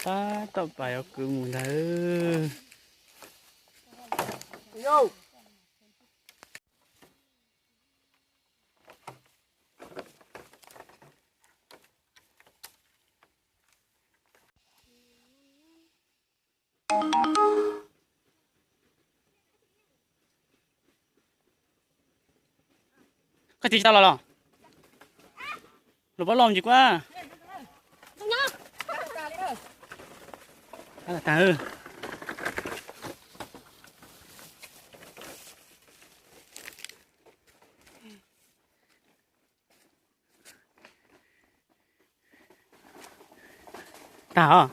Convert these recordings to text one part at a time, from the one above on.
Tab tom pais yuav kwv mus ntag. Koj txiv tsis tau los los? Los pob los ntsis kuab. Tag. Tag os.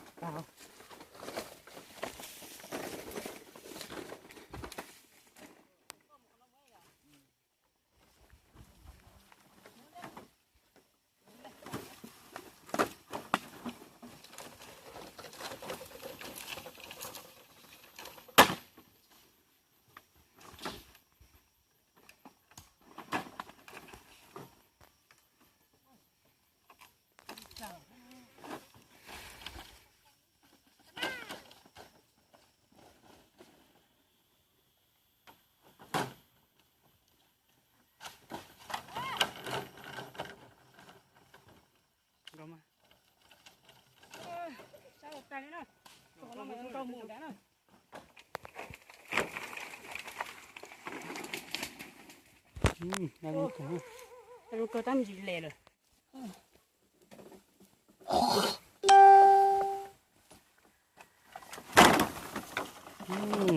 Zoo kawg tab ntsis les lawm.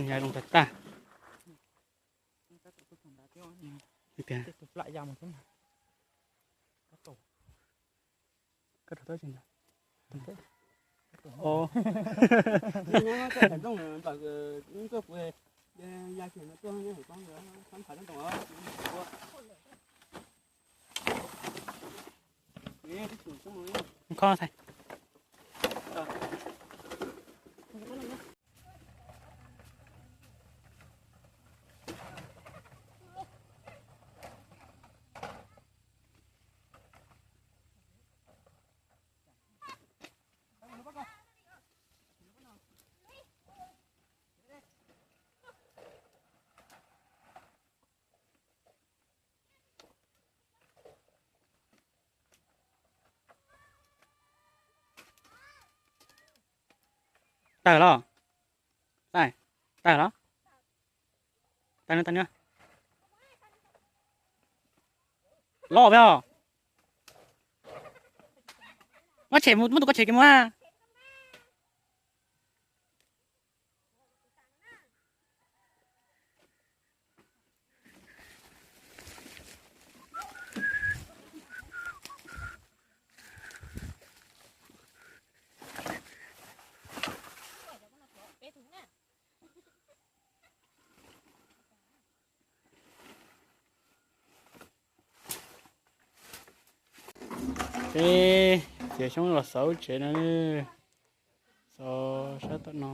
Yav zoo tag tag. Kho thaiv. Tawg los? Tawg los? Tawg no, tawg no. Los peb os. Muab tshem, muab tus koj tshem kiag mus. Peb txiav xyoob los xauv tsev no, xauv sab tom no.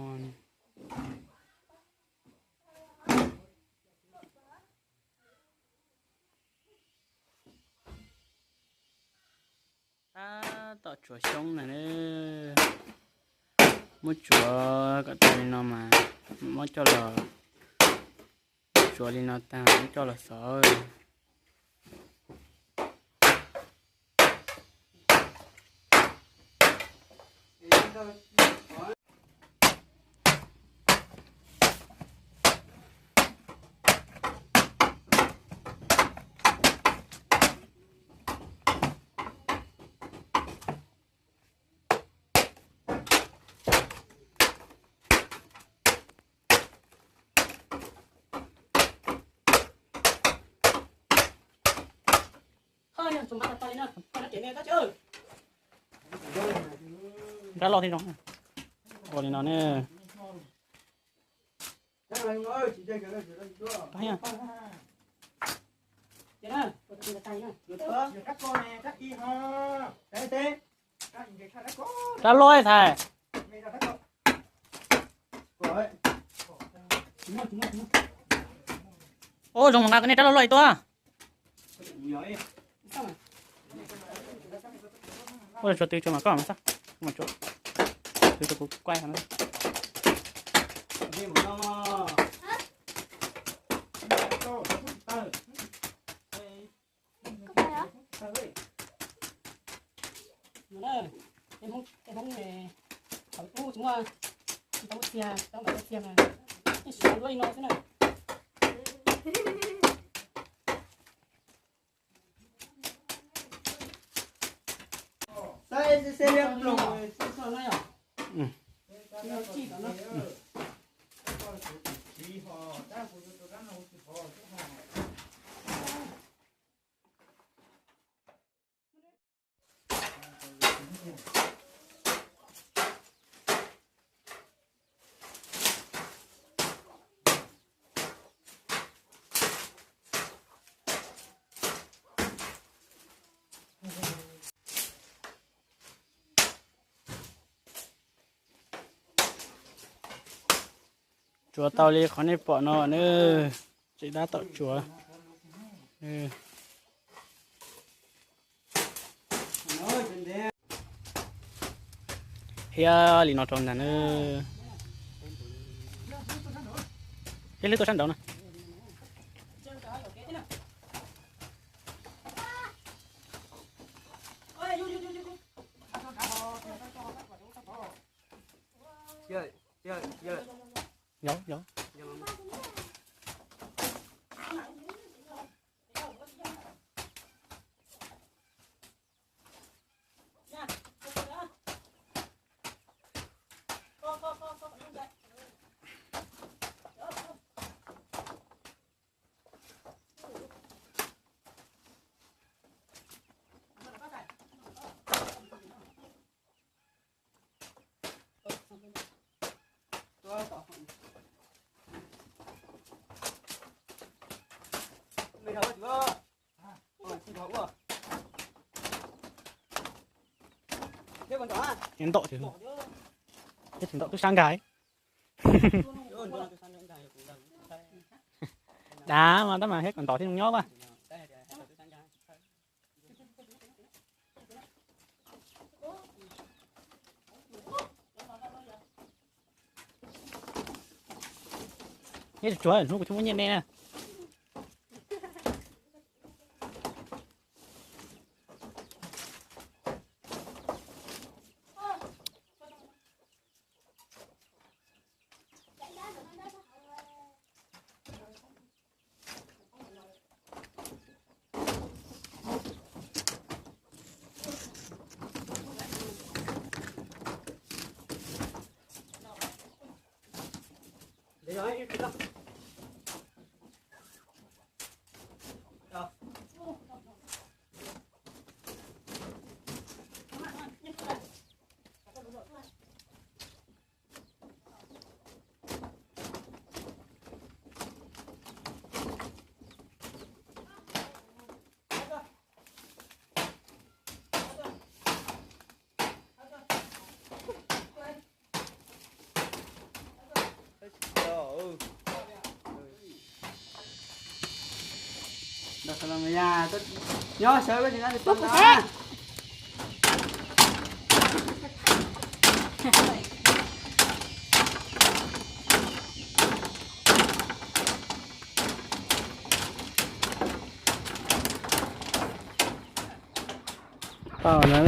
Tab tom tsuav xyoob na. Muab tsuav kom tag li no mas muab coj los, tsuav li no tag muab coj los xov. Rab loj thiab zoo. Ua li no ne. Rab loj thaiv. Ua zoo mas nqa nej rab loj loj ib tuaj. Ua tsuav twg tsuav mas koj mas xab, mas tsuav. Tus rau kuv kuaib hov na. Tej Hmoob, tej Hmoob ne, thaum ub tsis muaj, tsis tau muaj txiag, tsis tau muaj txiag mas yeej siv duab li no xwb na. Tsuav tau li qhov nej pom no na, tsev dab tom tsuav. Thiab li no rau ntag na. Ib lub tuaj sab nraud na. Yog, yog. Ntau, ntau twb sab nkag. Dav mas tab mas thiab kom ntov thiab nyob a. Neb tsuav hnub kuv thiaj muab nyiaj me na. Nyob sawv koj tsis nab li pom na. Tau na.